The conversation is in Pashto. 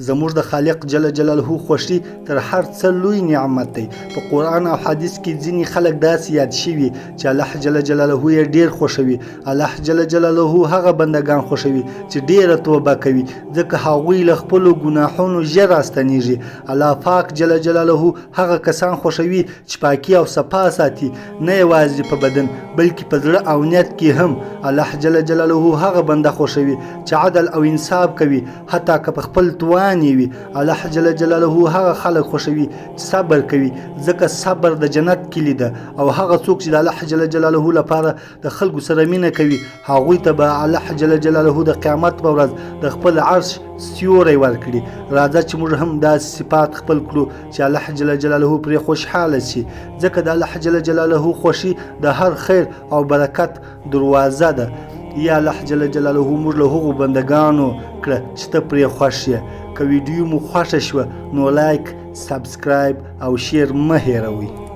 زموږ د خالق جل جلاله خوښي تر هر څه لوی نعمت دی. په قرآن او حدیث کې ځینې خلک داسې یاد شوي چې الله جل جلاله یې ډېر خوښوي. الله جل جلاله هغه بندګان خوښوي چې ډېره توبه کوي، ځکه هغوی له خپلو ګناهونو ژر راستنیږي. الله پاک جل جلاله هغه کسان خوښوي چې پاکي او صفا ساتي، نه یوازې په بدن بلکې په زړه او نیت کې هم. الله جل جلاله هغه بنده خوښوي چې عدل او انصاف کوي، حتی که په خپل توان یې وي. الله جل جلاله هغه خلک خوښوي چې صبر کوي، ځکه صبر د جنت کلي ده. او هغه څوک چې د الله جل جلاله لپاره د خلکو سره مینه کوي، هغوی ته به الله جل جلاله د قیامت په ورځ د خپل عرش سیوری ورکړي. راځه چې موږ هم داسې صفات خپل کړو چې الله جل جلاله پرې خوشحاله شي، ځکه د الله جل جلاله خوښي د هر خیر او برکت دروازه ده. یا الله جل جلاله موږ له هغو بندګانو کړه چې ته پرې خوښ یې. که ویډیو مو خوښه شوه نو لایک، سبسکرایب او شیر مه هېروئ.